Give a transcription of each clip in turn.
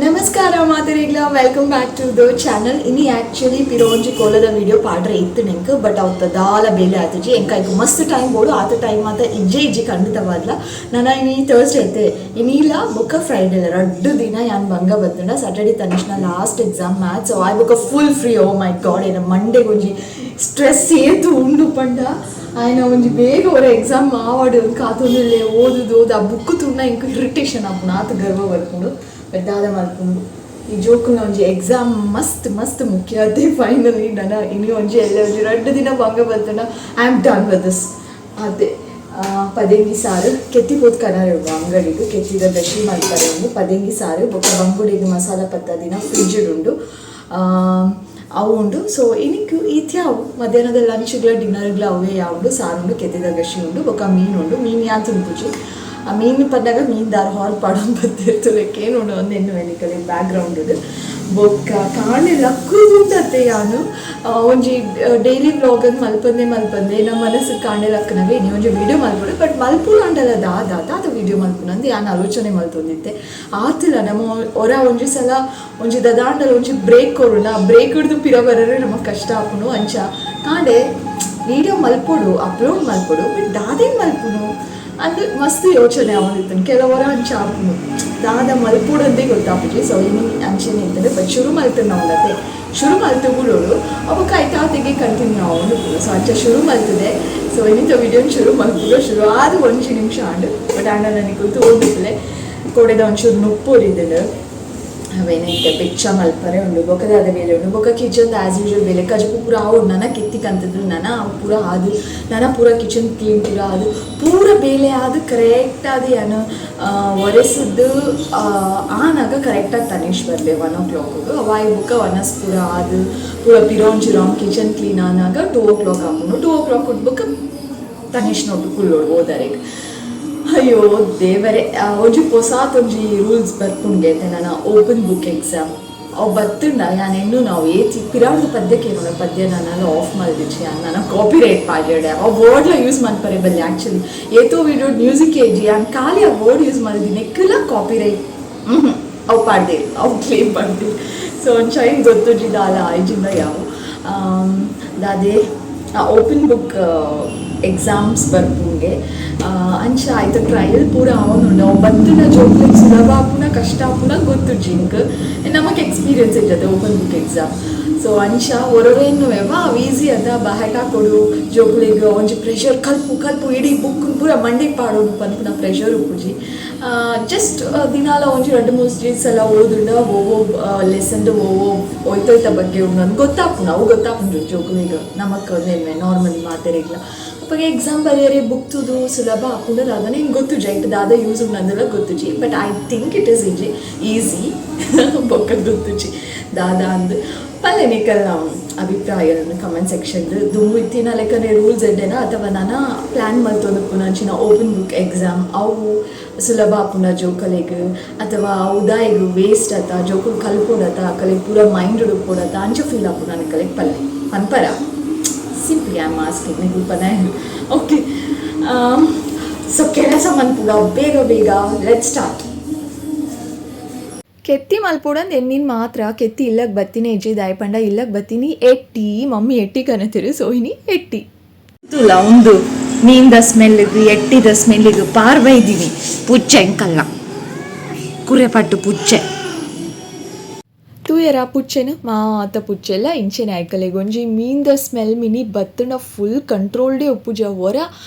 ನಮಸ್ಕಾರ ಮಾತೆರೆಗ್ಲ, welcome back to the channel. ಇನಿ actually ಪಿರೋಂಜಿ ಕೋಲದ video ಪಾಡ್ರೆ ಇತ್ತು ನೆಂಕ್, ಬಟ್ ಅವತ್ತ ದಾಲ ಬೇಲೆ ಆತುಜಿ. ಎಂಕ ಐಕ್ ಮಸ್ತ್ ಟೈಮ್ ಬೋಡು, ಆತ ಟೈಮ್ ಮಾತ ಇಜ್ಜೆ ಇಜ್ಜಿ ಖಂಡಿತವಾದ್ಲ. ನನ ಇನಿ ಥರ್ಸ್ಡೇ ಐತೆ, ಇನಿಲ ಬೊಕ್ಕ ಫ್ರೈಡೆ ರಡ್ಡು ದಿನ ಯಾನ್ ಬಂಗ ಬತ್ತುಂಡ. ಸ್ಯಾಟರ್ಡೆ ತನಿಷ್ನ last exam maths, ಆಯ್ ಬೊಕ್ಕ ಫುಲ್ ಫ್ರೀ. ಓ ಮೈ ಗಾಡ್, ಏನ ಮಂಡೆಗೆ ಒಂಜಿ ಸ್ಟ್ರೆಸ್ ಏತು ಉಂಡು ಪಂಡ, ಆಯ್ನ ಒಂಜಿ ಬೇಗ ಅವರ ಎಕ್ಸಾಮ್ ಆವಡು ಕಾತೊಂದುಲ್ಲೆ. ಓದುದು ಓದು, ಆ ಬುಕ್ ತೂಂಡ ಎಂಕ್ ಇರಿಟೇಷನ್ ಆಪುಂಡು, ಆತ್ ಗರ್ವ ಬರ್ಪುಂಡು. ಬಟ್ ದಾದ ಮಲ್ಪುಂಡು, ಈ ಜೋಕುಲ್ನ ಒಂಜಿ ಎಕ್ಸಾಮ್ ಮಸ್ತ್ ಮಸ್ತ್ ಮುಖ್ಯ ಅದೇ. ಫೈನಲಿ ನನ್ನ ಇನಿ ಒಂಜಿ ಎಲ್ಲ ಒಂಜಿ ರಡ್ಡು ದಿನ ಬಂಗ ಬರ್ತಂಡ, I am done with this. ಅದೇ ಪದೆಂಗಿ ಸಾರು, ಕೆತ್ತಿ ಪೋತ್ ಕನರೆ ಉಂಡು ಅಂಗಡಿಗೆ, ಕೆತ್ತಿದ ಗಶಿ ಮಲ್ಪರೆ ಉಂಡು. ಪದೆಂಗಿ ಸಾರು ಬೊಕ್ಕ ಬಂಗುಡಿಗೆ ಮಸಾಲ ಪತ್ತ ದಿನ ಫ್ರಿಜ್ ಉಂಡು, ಅವು ಉಂಡು. ಸೊ ಇನಿಕ್ ಈತ್ಯಾವು ಮಧ್ಯಾಹ್ನದ ಲಂಚ್ಗಳ ಡಿನ್ನರ್ಗಳ ಅವೇ ಯಾವುಂಡು. ಸಾರುಂಡು, ಕೆತ್ತಿದ ಗಶಿ ಉಂಡು, ಬೊಕ್ಕ ಮೀನು ಉಂಡು. ಮೀನು ಯಾನ್ ತಿನ್ಪುಜಿ. ಆ ಮೀನು ಪನ್ನಾಗ ಮೀನ್ ದಾರ ಹಾಲ್ ಪಾಡೊಂದು ಬತ್ತಿರ್ತದೆ ಏನು ಒಂದು ಎಣ್ಣೆ ವೆನಿಕಲ್ ಬ್ಯಾಕ್ ಗ್ರೌಂಡ್. ಬೊಕ್ಕ ಕಾಂಡೆ ಲಕ್ಕುದುಂಡತ್ತೆ ಯಾನು ಒಂಜಿ ಡೈಲಿ ವ್ಲಾಗ್ ಅಂತ ಮಲ್ಪಂದೆ ಮಲ್ಪಂದೆ ನಮ್ಮ ಮನಸ್ಸು ಕಾಂಡೆ ಲಕ್ಕನಾಗ ಇನಿ ಒಂಜಿ ವಿಡಿಯೋ ಮಲ್ಪಡು. ಬಟ್ ಮಲ್ಪುನ ಅಂಡಲ ದಾದ ದಾದ ವಿಡಿಯೋ ಮಲ್ಪುನ ಅಂದ್ ಯಾನ್ ಆಲೋಚನೆ ಮಲ್ತೊಂದಿತ್ತೆ. ಆತಿಲ್ಲ, ನಮ್ಮ ಹೊರ ಒಂಜಿ ಸಲ ಒಂಜಿ ದದಾಂಡಲ ಒಂಜಿ ಬ್ರೇಕ್ ಕೊರುಂಡ, ಆ ಬ್ರೇಕ್ ಹಿಡ್ದು ಪಿರ ಬರರೆ ನಮಗೆ ಕಷ್ಟ ಆಪುಂಡು. ಅಂಚ ಕಾಂಡೆ ವಿಡಿಯೋ ಮಲ್ಪೊಡು, ಅಪ್ಲೋಡ್ ಮಲ್ಪೊಡು, ಬಟ್ ದಾದೇನ್ ಮಲ್ಪುನು ಅಂದ್ ಮಸ್ತ್ ಯೋಚನೆ ಆವೊಂದಿತ್ತು. ಕೆಲವರ ಅಂಚ ಆಪುಂಡು, ದಾದ ಮಲ್ಪೊಡಂದೇ ಗೊತ್ತಾಪುಜಿ. ಸೊ ಇನಿ ಅಂಚೆನೆ ಇರ್ತದೆ. ಬಟ್ ಶುರು ಮಲ್ತು ನಾವು ಶುರು ಮಲ್ತು ಬಿಡೋಡು, ಅವಾಗ ಐತಾತಿಗೆ ಕಂಟಿನ್ಯೂ ಆವೊಂದು. ಸೊ ಅಂಚ ಶುರು ಮಲ್ತದೆ. ಸೊ ಇನ್ನಿಂತ ವಿಡಿಯೋನ ಶುರು ಮಲ್ಪುಡು ಶುರು ಆದ ಒಂಜಿ ನಿಮಿಷ ಆಂಡು. ಬಟ್ ಆಂಡ ನನಗೆ ತೋದಿತ್ತಲೆ ಕೊಡೆದ ಒಂಚೂರು ನುಪ್ಪುರಿದುಂಡು. ಅವೇನೈತೆ ಬೆಚ್ಚ ಮಲ್ಪರೆ ಉಂಡು, ಬೊಕ್ಕದ ಬೇಲೆ ಉಂಡು. ಬೊಕ್ಕ kitchen as usual ಬೇಲೆ, ಕಜಪು ಪೂರ ಆವೊಡು. ನನ ಕೆತ್ತಿಕಂತದ್ದು ನನ ಪೂರ ಆದು, ನನ ಪೂರ ಕಿಚನ್ ಕ್ಲೀನ್ ಪೂರ ಆದು, ಪೂರ ಬೇಲೆ ಆದು ಕರೆಕ್ಟ್ ಆದು ಯಾನು ಒರೆಸಿದ್ದು ಆನಾಗ ಕರೆಕ್ಟಾಗಿ ತನಿಷ್ ಬರ್ಲೆ 1 ಓ ಕ್ಲಾಕ್ಗೆ. ಅವಾಯ್ ಬೊಕ್ಕ ಒನಸ್ ಪೂರ ಆದು, ಪೂರ ಪಿರೋಂಜಿ round kitchen clean ಆನಾಗ 2 ಓ ಕ್ಲಾಕ್ ಆಪುಂಡು. 2 ಓ ಕ್ಲಾಕ್ ಬೊಕ್ಕ ತನಿಷ್ ನೋಟು ಕುಲ್ಲೋಡು ಓದರೆಗ್. ಅಯ್ಯೋ ದೇವರೇ, ಒಂಜಿ ಪೊಸಾತ್ ಒಂಜಿ ರೂಲ್ಸ್ ಬರ್ಪುಂಗೆ ನನ್ನ open book exam. ಅವು ಬತ್ತುಂಡ ಯಾನ್ ಎನ್ನು ನಾವು ಏತಿ ಪಿರಾಡ್ದ ಪದ್ಯಕ್ಕೆ ಏನೋ ಪದ್ಯ ನಾನು ಆಫ್ ಮಲ್ದಿಚ್ಚಿ. ಯಾನ್ ನನ್ನ ಕಾಪಿ ರೈಟ್ ಪಾಡ್ಯಡೆ. ಆ ವರ್ಡ್ಲ ಯೂಸ್ ಮನ್ಪರೆ ಬಲ್ಲಿ. ಆ್ಯಕ್ಚುಲಿ ಏತೋ ವಿಡಿಯೋ ಮ್ಯೂಸಿಕ್ ಏಜಿ, ಯಾನ್ ಖಾಲಿ ಆ ವರ್ಡ್ ಯೂಸ್ ಮಲ್ದಿನಿ, ನೆಕ್ಕಲ ಕಾಪಿ ರೈಟ್ ಅವು ಪಾಡ್ದೆ, ಅವು ಕ್ಲೇಮ್ ಪಾಡ್ದೆ. ಸೊ ಒಂದು ಚೈನ್ ಗೊತ್ತುಜಿ ದಾಲ ಆಯ್ಜಿಂದ ಯಾವ ದಾದೆ open book exams ಬರ್ಪುಂಗೆ. ಅಂಚ ಆಯ್ತು, ಟ್ರಯಲ್ ಪೂರ ಅವನುಂಡು. ಅವು ಬತ್ತುನ ಜೋಕ್ಲೆಗ್ ಸುಲಭ ಆಪುನ ಕಷ್ಟ ಆಪುನ ಗೊತ್ತುಜ್ಜಿ ಇಂಕ್. ನಮಕ್ ಎಕ್ಸ್ಪೀರಿಯನ್ಸ್ ಇರ್ತದೆ open book exam. So ಅಂಚ ಒರೊರೇನು ಅವು ಈಸಿ ಅದ ಬಹಟ ಕೊಡು. ಜೋಕ್ಲೆಗ್ ಒಂಜಿ ಪ್ರೆಷರ್, ಕಲ್ಪು ಕಲ್ಪು, ಇಡೀ ಬುಕ್ ಪೂರ ಮಂಡಿಗೆ ಪಾಡೋಡು ಪನ್ಪುನ ಪ್ರೆಷರ್ ಉಪ್ಪುಜಿ. ಜಸ್ಟ್ ದಿನಾಲ ಒಂಜಿ ರಡ್ಡು ಮೂರು ಸಲ ಓದುಂಡ ಓವೋ ಲೆಸನ್ ಓವೋ ಒಯ್ತೊಯ್ತ ಬಗ್ಗೆ ಉಂಡು ಅಂದ್ ಗೊತ್ತಾಪುಂಡು. ಅವು ಗೊತ್ತಾಪುಂಡು ಜೋಕುಲೆಗ್, ನಮಕ್ ನಾರ್ಮಲಿ ಮಾತೆರೆಗ್ಲ. ಅಪ್ಪಗೆ ಎಕ್ಸಾಮ್ ಬರೆಯರೆ ಬುಕ್ ತೂದು ಸುಲಭ ಆಪುಂಡು ದಾದನೆ ಹಿಂಗೆ ಗೊತ್ತುಜಿ. ಐಟ್ ದಾದ ಯೂಸ್ ಉಂಡು ಅಂದೆಲ್ಲ ಗೊತ್ತುಜಿ, but I think it is easy easy. ಬೊಕ್ಕ ಗೊತ್ತುಜಿ ದಾದ ಅಂದ್. ಪಲ್ಲೆ ನಿಕಲ್ನ ಅಭಿಪ್ರಾಯ ಕಮೆಂಟ್ ಸೆಕ್ಷನ್. ದುಂಬು ಇತ್ತಿನ ಲೆಕ್ಕನೆ ರೂಲ್ಸ್ ಎಡ್ಡೆನ ಅಥವಾ ನಾನ ಪ್ಲ್ಯಾನ್ ಮಲ್ತೊಂದು ಪುನಂಚಿನ open book exam ಅವು ಸುಲಭ ಆಪುಂಡ ಜೋಕಲೆಗ್, ಅಥವಾ ಅವು ದಾಯೆಗ್ ವೇಸ್ಟ್ ಅತ, ಜೋಕುಲು ಕಲ್ಪೊಡತ, ಅಕಲೆಗ್ ಪೂರ ಮೈಂಡ್ ಉಪ್ಪೊಡತ, ಅಂಚ ಫೀಲ್ ಆಪುಂಡು ನಿಕಲೆಗ್ ಪಲ್ಲೆ ಪನ್ಪರ? Simply I am asking ನಿಕುಲು ಪನ. ಓಕೆ, ಸೊ ಕೆಲಸ ಮನ್ಪುಗ ಬೇಗ ಬೇಗ. Let's start. ಕೆತ್ತಿ ಮಲ್ಪೊಡಂದ್ ಎನ್ನಿನ್ ಮಾತ್ರ ಕೆತ್ತಿ ಇಲ್ಲಗ್ ಬತ್ತಿನ ಇಜ್ಜಿ. ದಾಯೆ ಪಂಡ ಇಲ್ಲಗ್ ಬತ್ತೀನಿ ಎಟ್ಟಿ, ಮಮ್ಮಿ ಎಟ್ಟಿ ಕನತಿರು. ಸೊ ಇನಿ ಎಟ್ಟಿ ತುಲ ಒಂದು ಮೀನ್ದ ಸ್ಮೆಲ್ಗೆ ಎಟ್ಟಿದ ಸ್ಮೆಲ್ಲಿಗೆ ಪಾರ್ವೈದೀನಿ. ಪುಚ್ಚೆ ಎಂಕಲ್ಲ ಕುರೆಪಟ್ಟು ಪುಚ್ಚೆ. ತೂಯರ ಪುಚ್ಚೆನ ಮಾತ ಪುಚ್ಚೆಲ್ಲ ಇಂಚೆನೆ. ಐಕಲೆಗ್ ಒಂಜಿ ಮೀನ್ದ ಸ್ಮೆಲ್ ಮಿನಿ ಬತ್ತುಂಡ ಫುಲ್ ಕಂಟ್ರೋಲ್ಡೇ ಉಪ್ಪುಜ. ಒರ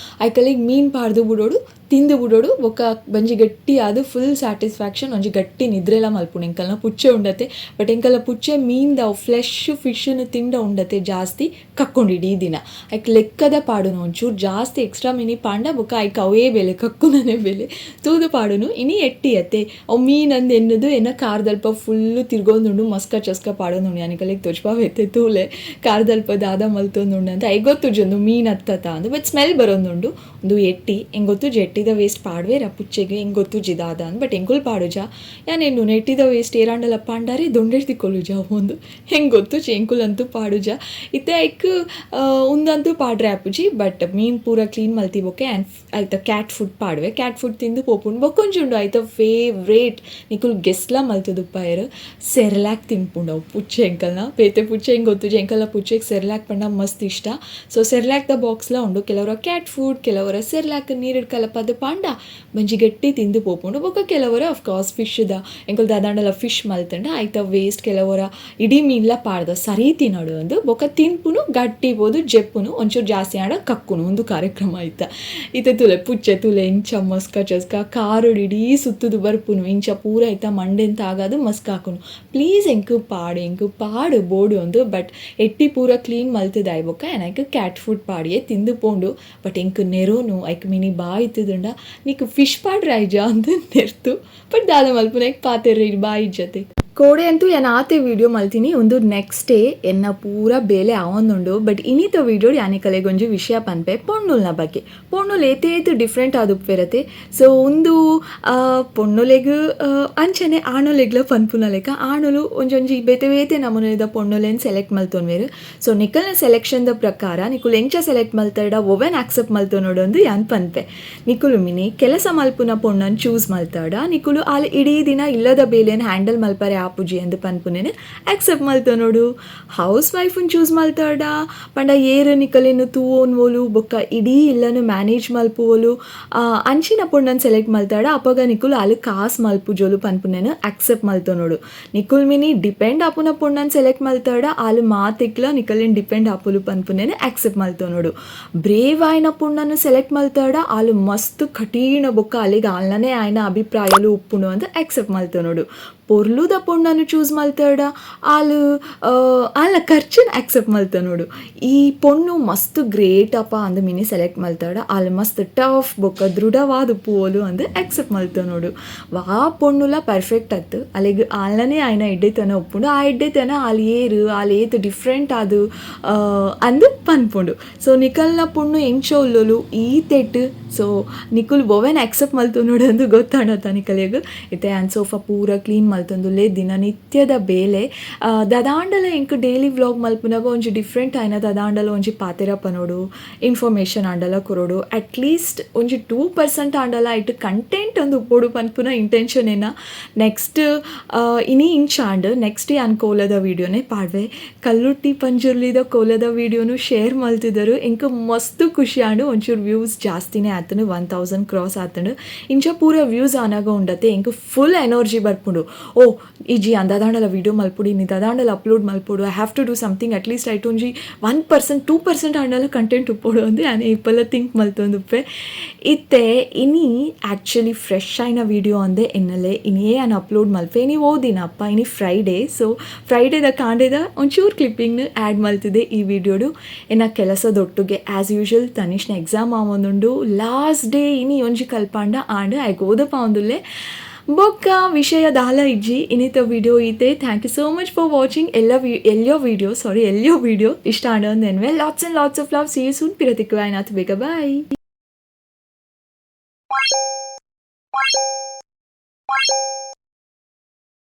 ಐಕಲೆಗ್ ಮೀನ್ ಪಾಡ್ದು ಬುಡೋಡು, ತಿಂದು ಬುಡೋಡು, ಬೊಕ್ಕ ಬಂಜಿ ಗಟ್ಟಿ ಆದ್ ಫುಲ್ ಸ್ಯಾಟಿಸ್ಫ್ಯಾಕ್ಷನ್, ಒಂಜಿ ಗಟ್ಟಿ ನಿದ್ರೆಲ ಮಲ್ಪುಂಡು. ಎಂಕಲ್ನ ಪುಚ್ಚೆ ಉಂಡತೆ. ಬಟ್ ಎಂಕಲ್ನ ಪುಚ್ಚೆ ಮೀನ್ದ ಫ್ಲೆಶ್ ಫಿಶ್ನ ತಿಂಡ ಉಂಡತೆ ಜಾಸ್ತಿ ಕಕ್ಕೊಂಡು ಇಡೀ ದಿನ. ಐಕ್ ಲೆಕ್ಕದ ಪಾಡುನು, ಒಂಚೂರು ಜಾಸ್ತಿ ಎಕ್ಸ್ಟ್ರಾ ಮಿನಿ ಪಾಂಡ ಬೊಕ್ಕ ಐಕ್ ಅವೇ ಬೆಲೆ, ಕಕ್ಕುನನೆ ಬೆಲೆ ತೂದು ಪಾಡುನು. ಇನಿ ಎಟ್ಟಿ ಅತ್ತೆ. ಅವು ಮೀನ್ ಅಂದ್ ಎನ್ನುದು ಎನ್ನ ಕಾರ್ದಲ್ಪ ಫುಲ್ಲು ತಿರ್ಗೊಂದುಂಡು, ಮಸ್ಕ ಚಸ್ಕ ಪಾಡೊಂದುಂಡು. ಯಾನಿಕಲೆಗ್ ತೊಜ್ಪಾವೆತ್ತೆ ತೂಲೆ, ಕಾರ್ದಲ್ಪ ದಾದ ಮಲ್ತೊಂದುಂಡು ಅಂತ. ಐಕ್ ಗೊತ್ತುಜಿ ಒಂದು ಮೀನ್ ಅತ್ತತ ಅಂದ್, ಬಟ್ ಸ್ಮೆಲ್ ಬರೋಂದುಂಡು. ಒಂದು ಎಟ್ಟಿ, ಎಂಗ್ ಗೊತ್ತುಜಿ ಎಟ್ಟಿ. ಎಟ್ಟಿದ ವೇಸ್ಟ್ ಪಾಡ್ವೇರ ಪುಚ್ಚೆಗ್ ಎಂಕ್ ಗೊತ್ತುಜ್ಜಿ ದಾದ ಅಂದ್, ಬಟ್ ಎಂಕುಲು ಪಾಡುಜ. ಯಾನ್ ಎನ್ನುನೆ ಎಟ್ಟಿದ ವೇಸ್ಟ್ ಏರಾಂಡಲ ಪಾಂಡಾರೆ ದೊಂಡೆಡ್ ತಿಕ್ಕೊಲುಜ ಒಂದು ಹೆಂಗೆ ಗೊತ್ತುಜ್ಜಿ, ಎಂಕುಲಂತೂ ಪಾಡುಜ. ಇತ್ತೆ ಐಕ್ ಉಂದಂತೂ ಪಾಡ್ರೆ ಆಪುಜಿ. ಬಟ್ ಮೀನ್ ಪೂರ ಕ್ಲೀನ್ ಮಲ್ತಿ ಬೊಕ್ಕೆ ಆ್ಯಂಡ್ ಐತ ಕ್ಯಾಟ್ ಫುಡ್ ಪಾಡುವೆ. ಕ್ಯಾಟ್ ಫುಡ್ ತಿಂದು ಪೋಪುಂಡು. ಬೊಕ್ಕೊಂಜಿ ಉಂಡು ಐತ ಫೇವ್ರೇಟ್, ನಿಕುಲು ಗೆಸ್ಲ ಮಲ್ತುದುಪ್ಪಾಯೆರ್, ಸೆರ್ಲ್ಯಾಕ್ ತಿನ್ಪುಂಡು ಅವು ಪುಚ್ಚೆ. ಎಂಕಲ್ನ ಬೇತೆ ಪುಚ್ಚೆ ಹೆಂಗೆ ಗೊತ್ತುಜಿ, ಎಂಕಲ್ನ ಪುಚ್ಚೆಗೆ ಸೆರ್ಲ್ಯಾಕ್ ಪಂಡ ಮಸ್ತ್ ಇಷ್ಟ. ಸೊ ಸೆರ್ಲ್ಯಾಕ್ದ ಬಾಕ್ಸ್ಲ ಉಂಡು. ಕೆಲವರ ಕ್ಯಾಟ್ ಫುಡ್, ಕೆಲವರ ಸೆರ್ಲ್ಯಾಕ್ ನೀರಿಡ್ ಕಲಪದು ಪಾಂಡ ಬಂಜಿ ಗಟ್ಟಿ ತಿಂದು ಪೋಪುಂಡು. ಬೊಕ್ಕ ಕೆಲವರ ಅಫ್ಕೋರ್ಸ್ ಫಿಶ್ದ, ಎಂಕುಲು ದಾದಾಂಡಲ ಫಿಶ್ ಮಲ್ತಂಡ ಐತ ವೇಸ್ಟ್, ಕೆಲವರ ಇಡೀ ಮೀನ್ಲ ಪಾಡ್ದ ಸರಿ ತಿನ್ನೋಡು ಅಂದು. ಬೊಕ್ಕ ತಿನ್ಪುನು ಗಟ್ಟಿ ಪೋದು ಜೆಪ್ಪುನು, ಒಂಚೂರು ಜಾಸ್ತಿ ಆಂಡ ಕಕ್ಕುನು, ಒಂದು ಕಾರ್ಯಕ್ರಮ ಐತ. ಇತ್ತೆ ತುಲೆ ಪುಚ್ಚೆ ತುಲೆ ಇಂಚ ಮಸ್ಕ ಚಸ್ಕ ಕಾರುಡು ಇಡೀ ಸುತ್ತುದು ಬರ್ಪುನು. ಇಂಚ ಪೂರ ಐತ ಮಂಡೆಂತ ಆಗಾದು ಮಸ್ಕ್ ಹಾಕುನು. ಪ್ಲೀಸ್ ಎಂಕ್ ಪಾಡು, ಎಂಕ್ ಪಾಡು ಬೋಡು ಅಂದು. ಬಟ್ ಎಟ್ಟಿ ಪೂರ ಕ್ಲೀನ್ ಮಲ್ತದಾಯ್ ಬೊಕ್ಕ ಐಕ್ ಕ್ಯಾಟ್ ಫುಡ್ ಪಾಡಿಯೇ ತಿಂದು ಪೋಂಡು. ಬಟ್ ಎಂಕ್ ನೆರೋನು ಐಕ್ ಮಿನಿ ಬಾಯ್ ಇತ್ತುದುಂಡ ನಿಕ್ ಫಿಶ್ ಪಾಡ್ರೆ ಆಯ್ಜ ಅಂದ್ ನೆರ್ತು. ಬಟ್ ದಾದ ಮಲ್ಪುನ, ಐಕ್ ಪಾತೆರ್ರೆ ಬಾಯಿ ಇಜ್ಜತೆ. ಕೋಡೆ ಅಂತೂ ಯಾನ್ ಆತೆ ವೀಡಿಯೋ ಮಲ್ತೀನಿ. ಒಂದು ನೆಕ್ಸ್ಟ್ ಡೇ ಎನ್ನ ಪೂರ ಬೇಲೆ ಆವೊಂದುಂಡು. ಬಟ್ ಇನ್ನಿತ ವೀಡಿಯೋ ಯಾನಿಕಲೆಗ್ ಒಂಜಿ ವಿಷಯ ಪನ್ಪೆ ಪೊಣ್ಣುಲ್ನ ಬಗ್ಗೆ. ಪೊಣ್ಣುಲು ಏತೇತ್ ಡಿಫ್ರೆಂಟ್ ಆದುಪ್ಪೆರತೆ. ಸೊ ಉಂದು ಪೊಣ್ಣುಲೆಗ್ ಅಂಚನೆ ಆಣುಲೆಗ್ಲ ಪನ್ಪುನ ಲೆಕ್ಕ, ಆಣುಲು ಒಂಜೊಂಜಿ ಬೇತೆ ಬೇತೆ ನಮೂನೆದ ಪೊಣ್ಣುಲೆನ್ ಸೆಲೆಕ್ಟ್ ಮಲ್ತೊನ್ವೆರ್. ಸೊ ನಿಕಲ್ನ ಸೆಲೆಕ್ಷನ್ ದ ಪ್ರಕಾರ ನಿಕುಲು ಎಂಚ ಸೆಲೆಕ್ಟ್ ಮಲ್ತಡ, ಒವೆನ್ ಆಕ್ಸೆಪ್ಟ್ ಮಲ್ತೊನೊಡು ಅಂದ್ ಯಾನ್ ಪನ್ಪೆ. ನಿಕುಲು ಮಿನಿ ಕೆಲಸ ಮಲ್ಪುನ ಪೊಣ್ಣನ್ ಚೂಸ್ ಮಲ್ತಡ, ನಿಕುಲು ಆಲ್ ಇಡೀ ದಿನ ಇಲ್ಲದ ಬೇಲೆನ್ ಹ್ಯಾಂಡಲ್ ಮಲ್ಪರೆ ಆಪುಜಿ ಅಂದ್ ಪನ್ಪುನೇನ್ ಆಕ್ಸೆಪ್ಟ್ ಮಲ್ತೊನೊಡು. ಹೌಸ್ ವೈಫನ್ ಚೂಸ್ ಮಲ್ತಡ ಪಂಡ ಏರ್ ನಿಕಲೆನ್ ತೂವೊನ್ವೋಲು ಬೊಕ್ಕ ಇಡೀ ಇಲ್ಲನು ಮ್ಯಾನೇಜ್ ಮಲ್ಪುವೋಲು, ಅಂಚಿನ ಪೊಣ್ಣನ್ ಸೆಲೆಕ್ಟ್ ಮಲ್ತಡ, ಅಪಗ ನಿಕುಲು ಆಲ್ ಕಾಸ್ ಮಲ್ಪುಜೋಲು ಪನ್ಪುನೇನ್ ಆಕ್ಸೆಪ್ಟ್ ಮಲ್ತೊನೊಡು. ನಿಕುಲ್ ಮಿನಿ ಡಿಪೆಂಡ್ ಆಪುನ ಪೊಣ್ಣನ್ ಸೆಲೆಕ್ಟ್ ಮಲ್ತಡ, ಆಲ್ ಮಾತೆಕ್ಲ ನಿಕಲೆನ್ ಡಿಪೆಂಡ್ ಆಪುಲು ಪನ್ಪುನೇನ್ ಆಕ್ಸೆಪ್ಟ್ ಮಲ್ತೊನೊಡು. ಬ್ರೇವ್ ಆಯಿನ ಪೊಣ್ಣನ್ ಸೆಲೆಕ್ಟ್ ಮಲ್ತಡ, ಆಲ್ ಮಸ್ತ್ ಕಠಿಣ ಬೊಕ್ಕ ಅಲೆಗ್ ಆಲ್ನನೇ ಆಯ್ನ ಅಭಿಪ್ರಾಯಲು ಉಪ್ಪುಂಡು ಅಂದ್ ಆಕ್ಸೆಪ್ಟ್ ಮಲ್ತೊನೊಡು. ಪೊರ್ಲುದ ಪೊಣ್ಣನು ಚೂಸ್ ಮಲ್ತಡ, ಆಲ್ ಆಲ್ನ ಖರ್ಚನ್ ಆಕ್ಸೆಪ್ಟ್ ಮಲ್ತೊನೊಡು. ಈ ಪೊಣ್ಣು ಮಸ್ತ್ ಗ್ರೇಟ್ ಅಪ್ಪ ಅಂದ್ ಮಿನಿ ಸೆಲೆಕ್ಟ್ ಮಲ್ತಡ, ಆಲ್ ಮಸ್ತ್ ಟಫ್ ಬೊಕ್ಕ ದೃಢವಾದ ಉಪ್ಪುವೋಲು ಅಂದ್ ಆಕ್ಸೆಪ್ಟ್ ಮಲ್ತೊನೊಡು. ವಾ ಪೊಣ್ಣುಲ ಪರ್ಫೆಕ್ಟ್ ಅತ್ತು. ಅಲೆಗ್ ಆಲ್ನನೇ ಆಯ್ನ ಎಡ್ಡೆತನ ಉಪ್ಪುಂಡು. ಆ ಎಡ್ಡೆತನ ಆಲ್ ಏರು, ಆಲ್ ಏತ್ ಡಿಫ್ರೆಂಟ್ ಆದ್ ಅಂದ್ ಪನ್ಪುಂಡು. ಸೊ ನಿಕಲ್ನ ಪೊಣ್ಣು ಎಂಚ ಉಲ್ಲೋಲು ಈ ತೆಟ್, ಸೊ ನಿಕುಲು ಒವೆನ್ ಆಕ್ಸೆಪ್ಟ್ ಮಲ್ತೊನೊಡು ಅಂದ್ ಗೊತ್ತಾಂಡತ ನಿಕಲೆಗ್. ಇತ್ತೆ ಆನ್ ಸೋಫಾ ಪೂರ ಕ್ಲೀನ್ ಮಲ್ತೊಂದುಲ್ಲೆ. ದಿನನಿತ್ಯದ ಬೇಲೆ. ದಾದಾಂಡಲ ಎಂಕ್ ಡೈಲಿ ವ್ಲಾಗ್ ಮಲ್ಪುನಗ ಒಂಜಿ ಡಿಫ್ರೆಂಟ್ ಆಯ್ನ ದಾದಾಂಡಲ ಒಂಜಿ ಪಾತೆರ ಪನೊಡು, ಇನ್ಫಾರ್ಮೇಷನ್ ಆಂಡಲ ಕೊರೊಡು, ಅಟ್ಲೀಸ್ಟ್ ಒಂಜಿ 2% ಆಂಡಲ ಐಟ್ ಕಂಟೆಂಟ್ ಒಂದು ಉಪ್ಪೊಡು ಪನ್ಪುನ ಇಂಟೆನ್ಷನ್ ಏನ. ನೆಕ್ಸ್ಟ್ ಇನಿ ಇಂಚಾಂಡ್. ನೆಕ್ಸ್ಟ್ ಯಾನ್ ಕೋಲದ ವೀಡಿಯೋನೇ ಪಾಡ್ವೆ. ಕಲ್ಲುಟ್ಟಿ ಪಂಜುರ್ಲಿದ ಕೋಲದ ವೀಡಿಯೋನು ಶೇರ್ ಮಲ್ತಿದರು, ಎಂಕ್ ಮಸ್ತ್ ಖುಷಿ ಆಂಡ್. ಒಂಚೂರು ವ್ಯೂಸ್ ಜಾಸ್ತಿನೇ ಆತನು, 1000 ಕ್ರಾಸ್ ಆತಂಡು. ಇಂಚ ಪೂರ ವ್ಯೂಸ್ ಆನಾಗ ಉಂಡತೆ ಎಂಕ್ ಫುಲ್ ಎನರ್ಜಿ ಬರ್ಪುಂಡು. ಓ ಇಜ್ಜಿ, ಅಂದಾದಾಂಡಲ ವೀಡಿಯೋ ಮಲ್ಪೊಡು, ಇನಿ ದಾದಾಂಡಲ ಅಪ್ಲೋಡ್ ಮಲ್ಪೊಡು, I have to do something, at least ಐಟ್ ಒಂಜಿ 1% 2% ಆಂಡಲ ಕಂಟೆಂಟ್ ಉಪ್ಪೊಡು ಅಂದ್ ಯಾನ್ ಇಪ್ಪಲ ಥಿಂಕ್ ಮಲ್ತೊಂದುಪ್ಪೆ. ಇತ್ತೆ ಇನಿ ಆ್ಯಕ್ಚುಲಿ ಫ್ರೆಶ್ ಆಯ್ನ ವೀಡಿಯೋ ಅಂದೆ ಎನ್ನಲೆ. ಇನಿಯೇ ಯಾನ್ ಅಪ್ಲೋಡ್ ಮಲ್ಪೆ. ಇನಿ ಓದಿನಪ್ಪ, ಇನಿ ಫ್ರೈಡೇ. ಸೊ ಫ್ರೈಡೇದ ಕಾಂಡೆದ ಒಂಚೂರು ಕ್ಲಿಪ್ಪಿಂಗ್ನ ಆ್ಯಡ್ ಮಲ್ತಿದೆ ಈ ವಿಡಿಯೋಡು. ಎನ್ನ ಕೆಲಸದೊಟ್ಟಿಗೆ ಆ್ಯಸ್ ಯೂಶುವಲ್ ತನಿಷ್ನ ಎಕ್ಸಾಮ್ ಆವೊಂದುಂಡು. ಲಾಸ್ಟ್ ಡೇ ಇನಿ ಒಂಜಿ ಕಲ್ಪಾಂಡ ಆಂಡ್ ಐಕ್ ಓದಪ್ಪ ಒಂದುಲ್ಲೆ. ಬೊಕ್ಕ ವಿಷಯ ದಾಲ ಇಜ್ಜಿ. ಇನ್ನಿತ ವಿಡಿಯೋ ಈತೆ. Thank you so much for watching. ಎಲ್ಲ ವಿ ಎಲ್ಲೋ ವಿಡಿಯೋ, ಸಾರಿ, ಎಲ್ಲೋ ವಿಡಿಯೋ ಇಷ್ಟ ಆಂಡ ನೆನ್ವೆ. Lots and lots of love. See you soon. ಪಿರತಿಕ್ಕು ಆಯ್ನಾತ್ ಬೇಗ. ಬಾಯ್.